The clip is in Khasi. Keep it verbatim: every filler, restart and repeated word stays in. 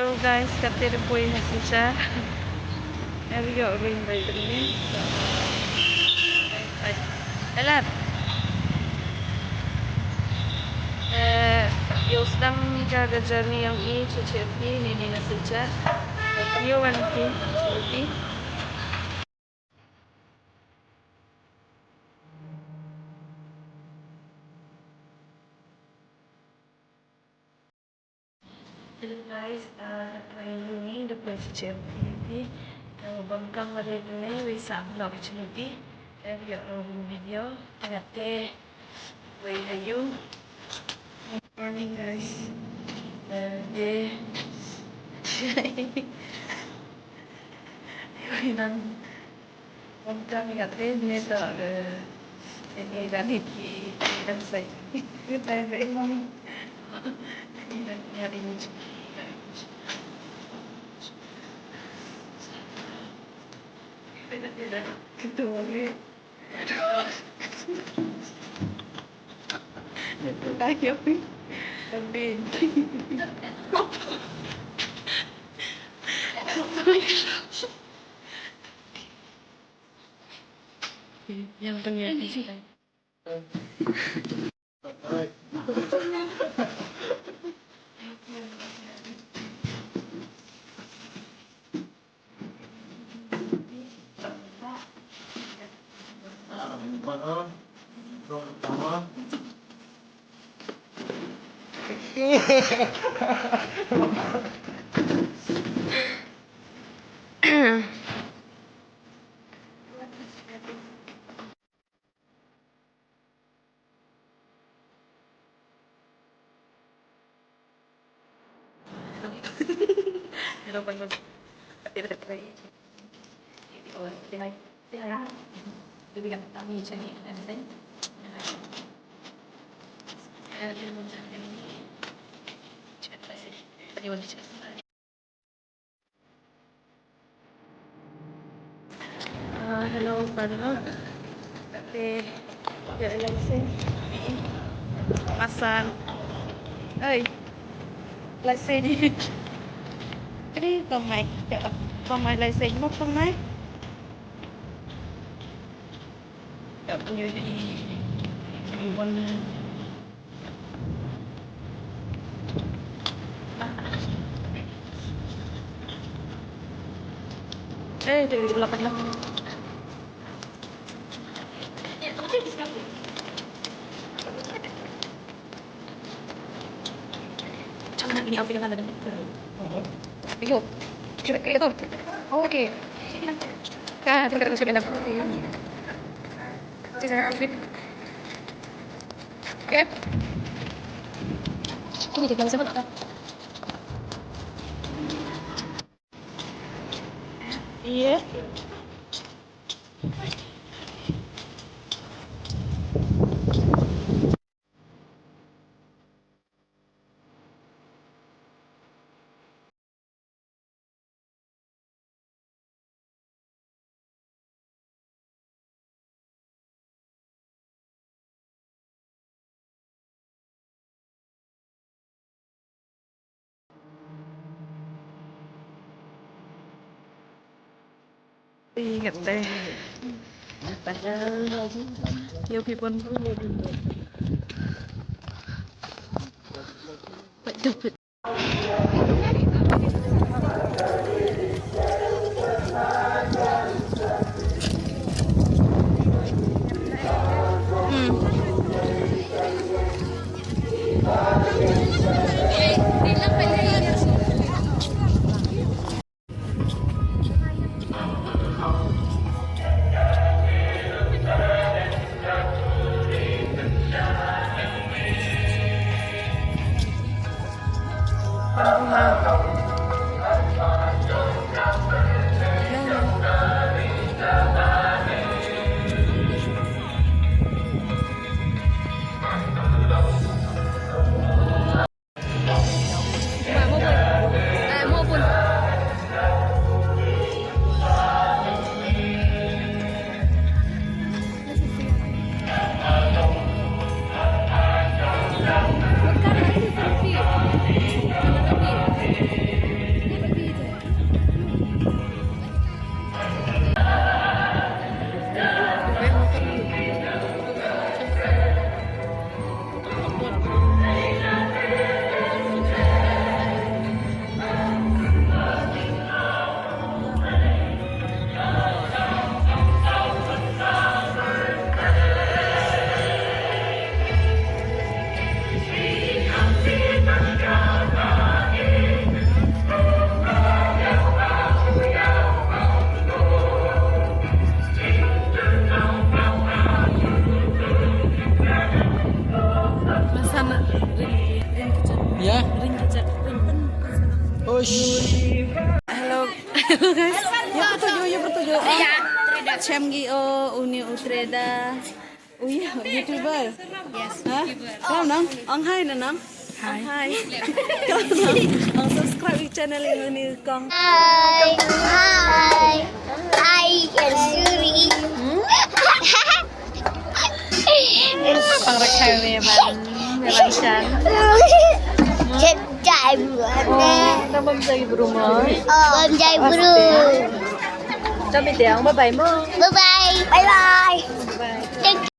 Hello guys, kate da poi ha synshar. Ngi ïoh ring bai ring. Ai. Hello. Eh, ïoh sdang ka journey jong ngi sha Cherpi, ngi na synshar. Ïoh wan ki. Hello guys, uh, da poi hangne, da poi sha Cherpi. Uh, bun kam ba dei hangne, wei sa vlog sha Cherpi. Ïa u video, tang kata, wei ha ïew. Morning guys. Uh, dei. Wei nang. Bun kam ïa ka train ne to, eh, eh, eh, dan hit ki, dan sai. Kita be mong. Ina nyari ni. Kita ni. Dah ya pi. Tapi. Yang tengah. Ah, hello, pardon. Te, ya, license. Pasan. Oi. License. Kri, kong mai. Ya, kong mai license mo, kong mai. Eh, dia belakang lah. Macam mana ini outfit yang anda dengan? Ayo. Cuba kayak gitu. Oke. Kan, kita terus ke dalam. This is our outfit. Oke. Ini dia belakang sana. Iya. Ingat deh. Yo, people. Hello. Hello guys. Ya betul juga, ya betul juga. Chem gi o uni utreda. Oh ya, YouTuber. Yes. Ha? Kau nang, ang hai na nang. Hai. Ang hai. Kau nang, ang subscribe di channel ini uni kong. Hai. Hai. Hai, Yasuri. Pang rakhai me ban, me ban shan. Chet jai buat. Oh, dah bam jai bru mo. Oh, bam jai bru. Kami tiang, bye bye mo. Bye bye. Bye bye. Bye. Thank